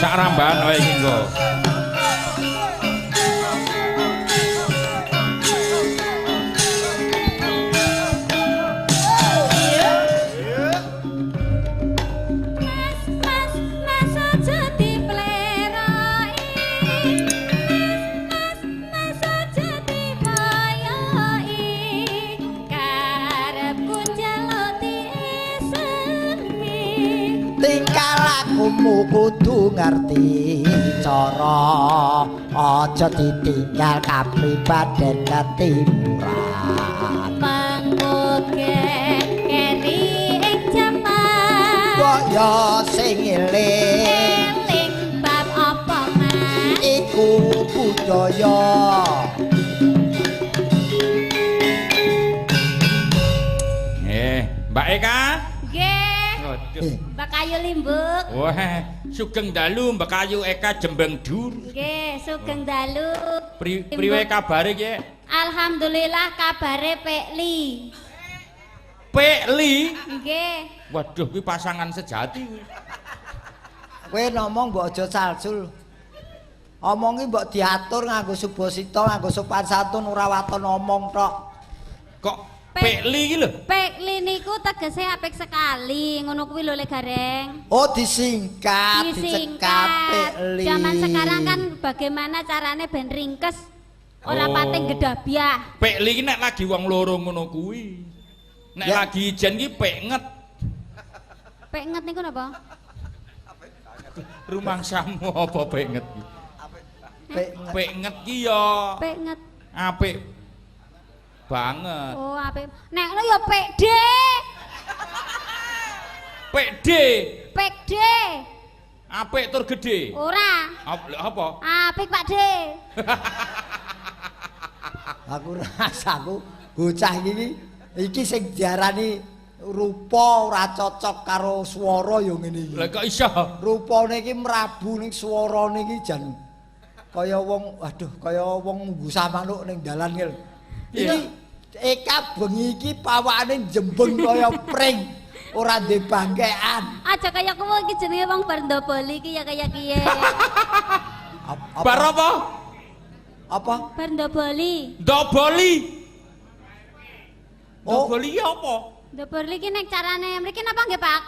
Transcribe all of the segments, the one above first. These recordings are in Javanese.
Sak rambahan wae iki engko. Mas, mas, mas aja dipleroki. Mas, mas, mas aja dipayoki. Karepku njaluk disemi. Tingkah lakumu kudu ngerti cara, aja ditinggal kapribaden ketimuran. Panggoke keri ing jaman. Kok ya sing eling Eling bab apa, Mas? Iku budaya. Nggih, Mbak Eka. Nggih. Waduh. Mbak Ayu Limbuk. Wah, sugeng dalu Mbak Ayu Eka Jembeng Dur. Nggih, sugeng dalu. Priwe kabare iki? Alhamdulillah kabare Pekli. Pekli. Nggih. Waduh, kuwi pasangan sejati kuwi. Kowe ngomong mbok aja salsul. Omongi mbok diatur nganggo subasita, nganggo sopan santun, ora waton omong tok. Kok Pekli iki lho? Pekli niku tegese apik sekali, ngono kuwi lho Le Gareng. Oh, disingkat, dicekat Pekli. Zaman sekarang kan bagaimana carane ben ringkes, ora Oh. pating gedabiah. Pekli iki nek lagi wong loro ngono kuwi. Nek Ya. lagi ijen ki penget. Penget niku napa? Rumangsamu apa penget ki? Penget. Penget ki ya Penget. apik banget. Oh, apik. Nek lo ya PD. PD. PD. Apik tur gede. Ora. Apa? Apik Pak D. Aku rasaku bocah iki iki sing diarani rupa ora cocok karo swara ya ngene iki. Lah kok iso? Rupane iki mrabu ning swarane iki jan kaya wong, waduh, kaya wong nggusah manuk ning dalan ki lho. Iki Eka bengi iki pawakane jembeng kaya pring, ora ndek bangkekan. Aja kaya kowe iki jenenge wong bar ndoboli iki ya kaya kiye. Bar apa? Apa? Bar ndoboli. Ndoboli. Oh. Ndoboli ya apa? Ndoboli iki nek carane mriki napa nggih, Pak?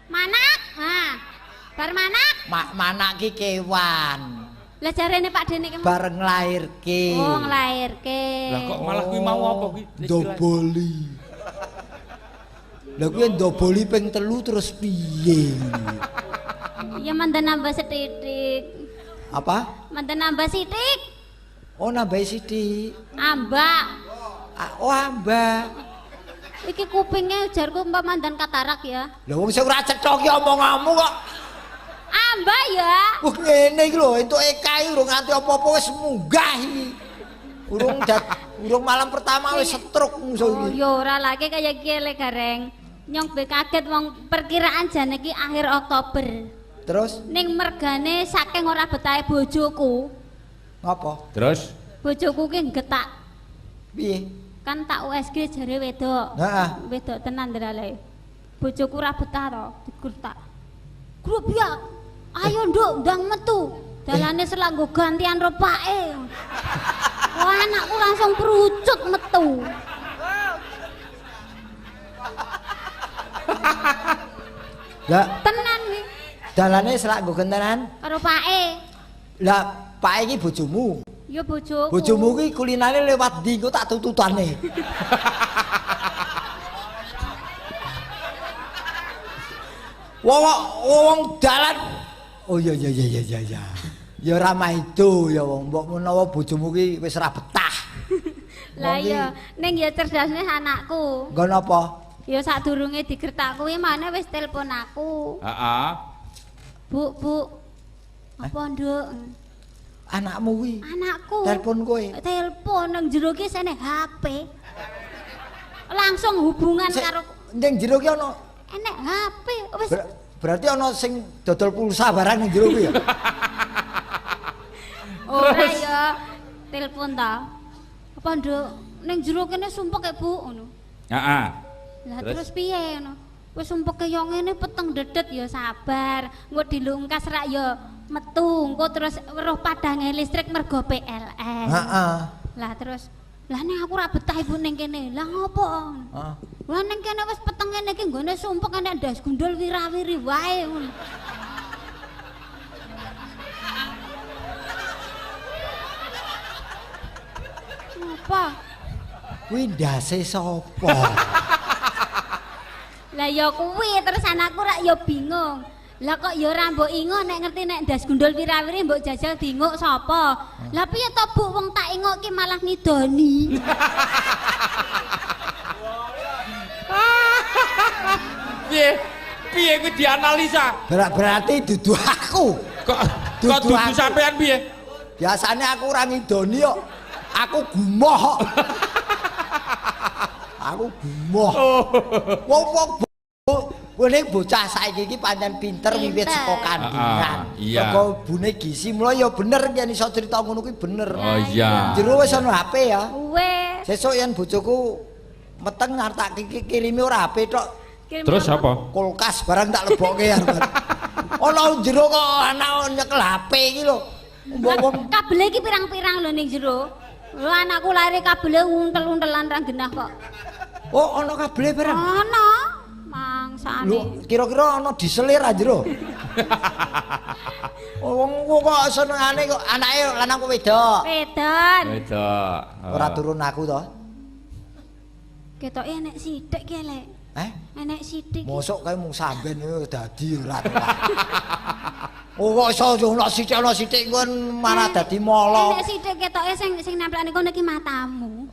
Manak. Ha. Bar manak. Manak ki kewan. Lah jarene Pak Dene iki bareng nglairke. Oh, nglairke. Lah kok malah kuwi mau apa kuwi? Ndoboli. Lah kuwi ndoboli ping 3 terus piye? Ya mandan nambah sethithik. Apa? Mandan nambah sithik. Oh, nambahi sithik. Ambak. Oh, ambak. Iki kupinge ujarku mbak mandan katarak ya. Lah wong sing ora cetha ki omonganmu kok. Amba ya. Wah ngene iki lho, entuk Eka iki urung nganti apa-apa wis munggah iki. Urung malam pertama wis stroke musuh Oh iki. ya ora lagi kaya iki Le Gareng. Nyong be kaget wong perkiraan jane iki akhir Oktober. Terus Ning mergane saking ora betahe bojoku. ngapa? Terus Bojoku ki nggetak. Piye? Kan tak USG jare wedok. Heeh. Wedok tenan ndelale. Bojoku ora betah to, digertak. Grup ya. Ayo nduk ndang metu. Dalane selak nggo gantian ro pake. Wah, anakku langsung perucut metu. Lah Tenan kuwi dalane selak nggo gentenan. karo pake. Lah pake iki bojomu. Ya bojoku. Bojomu ki kulinane lewat ndi engko tak tututane. Wong wong dalan. Oh iya iya iya iya iya. Ya ora maido ya wong mbok menawa bojomu ki wis ora betah. Lah iya, ning ya cerdasne anakku. Nggo napa? Ya sadurunge digertak kuwi maneh wis telepon aku. Heeh. Bu, Bu. Apa, Nduk? Anakmu kuwi. Anakku. Telepon kowe. Telepon nang jero ki sene HP. Langsung hubungan karo Ning jero ki ana enek HP wis. Berarti ana sing dodol pulsa barang ning jero kuwi ya. Ora ya. Telepon ta. Apa, Nduk? Ning jero kene sumpek ya, Bu, ngono. Heeh. Lah terus piye ngono? Wis sumpeke yo ngene peteng dedet ya sabar. Engko dilungkas rak ya metu, engko terus weruh padange listrik mergo PLN. Heeh. Lah terus, lah nek aku ora betah ibu ning kene. Lah ngopo? Heeh. Lah ning kene wis peteng ngene iki nggone sumpek enek ndas gundul wirawiri wae ngono. Apa? Kuwi ndase sapa? Lah ya kuwi terus anakku rak ya bingung. Lah kok ya ora mbok ingo nek ngerti nek ndas gundul wirawiri mbok jajal diinguk sapa? Lah piye to Bu wong tak inguk ki malah ngidoni. Piye? Piye kuwi dianalisa? Berarti dudu aku. Kok dudu sampean piye? Biasane aku ora ngidoni kok. Aku gumoh kok. Aku gumoh. Wong-wong bone bocah saiki iki pancen pinter wiwit saka kandungan. Mergo bune gizi mula ya bener yen iso crita ngono kuwi bener. Oh iya. Jero wis ana HP ya. Wis. Sesuk yen bojoku meteng arep tak kirimi ora HP tok. Terus apa? Kulkas barang tak lebokke arep. Ana jero kok anak nyekel HP iki lho. Mbok wong kabele iki pirang-pirang lho ning jero. Lho anakku lari kabele untel-untelan ra genah kok. Oh, ana kabele barang? Ana. Mangsane. Lho, kira-kira ana diesele ra jero? Wong kok senengane kok anake lanang kok wedok? Wedon. Wedok. Ora turun aku to. Ketoke enek sithik ki lek. Eh? Enek sithik. Mosok kae mung samben dadi ora. Oh kok iso ana sithik kon malah dadi molo. Enek sithik ketoke sing sing nemplekne kono iki matamu.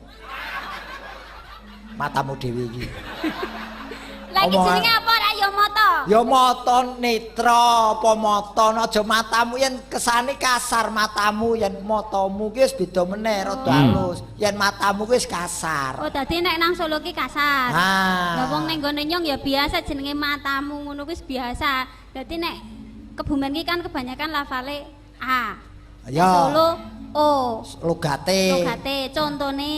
Matamu dhewe iki. Lah iki jenenge apa ra ya mata? Ya mata netra apa mata aja matamu yen kesane kasar matamu yen matamu ki wis beda meneh rada halus. Yen matamu ki wis kasar. Oh dadi nek nang Solo ki kasar. Lah wong ning gone nyong ya biasa jenenge matamu ngono kuwi wis biasa. Dadi nek Kebumen ki kan kebanyakan lafale A. Ya. Solo O. Logate. Logate contone.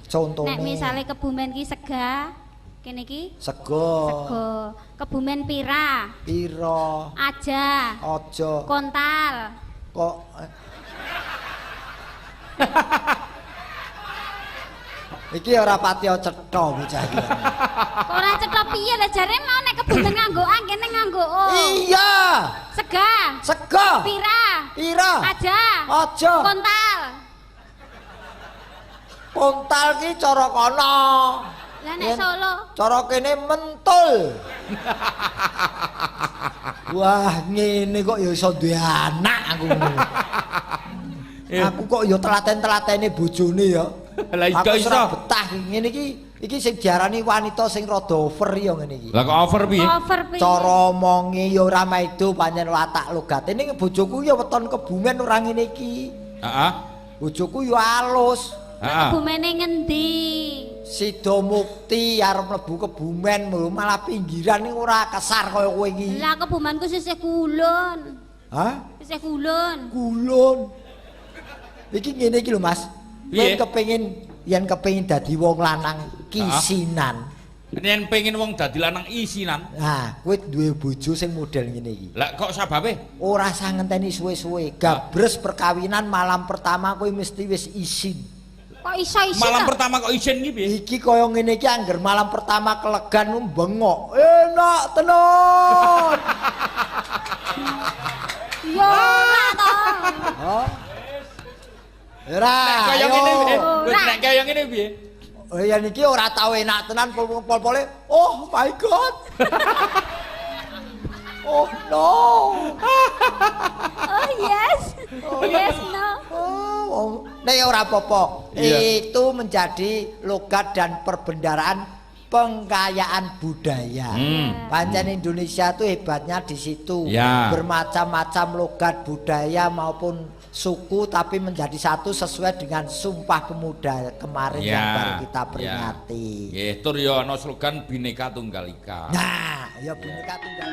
Contone. Nek misale Kebumen ki sega, kene iki sego. Sego. Kebumen pira? Pira. Aja. Aja. Kontal. Kok iki ora pati cetha bocah iki. Kok ora cetha piye lah jare mau nek Kebumen nganggo A kene nganggo O. Iya. Sega. Sega. Pira. Pira. Aja. Aja. Kontal. Kontal ki cara kono. Lah nek Solo cara kene mentul. Wah, ngene kok ya iso duwe anak aku. Aku kok ya telaten-telatene bojone ya. Lah iso iso betah ngene iki iki sing diarani wanita sing rada over ya ngene iki. Lah kok over piye? Over piye? Cara omonge ya ora maido pancen watak logate ning bojoku ya weton Kebumen ora ngene iki. Heeh. Bojoku ya alus. Heeh. Kebumene ngendi? Sidomukti arep mlebu Kebumen malah pinggiran ning ora kesar kaya kowe iki. Lah Kebumenku sisih kulon. Hah? Sisih kulon. Kulon. Iki ngene iki lho Mas. Yen kepengin yen kepengin dadi wong lanang kisinan. Yen pengin wong dadi lanang isinan. Nah, kowe duwe bojo sing model ngene iki. Lah kok sababe? Ora usah ngenteni suwe-suwe. Gabres perkawinan malam pertama kowe mesti wis isin. Kok iso isin? Malam pertama kok isin iki piye? Iki kaya ngene iki angger malam pertama kelegan bengok. Enak tenan. Ya ora to. Hah? Ora. Kaya ngene piye? Nek kaya ngene piye? Oh ya niki ora tau enak tenan pol-pole. Oh my god. Oh no. Oh yes. Yes no. Oh, nek ora apa-apa. Itu menjadi logat dan perbendaraan pengkayaan budaya. Pancen Indonesia itu hebatnya di situ. Ya. Bermacam-macam logat budaya maupun suku tapi menjadi satu sesuai dengan Sumpah Pemuda kemarin ya, yang baru kita peringati. Nggih, tur ya ana slogan Bhinneka Tunggal Ika. Nah, ya Bhinneka Tunggal.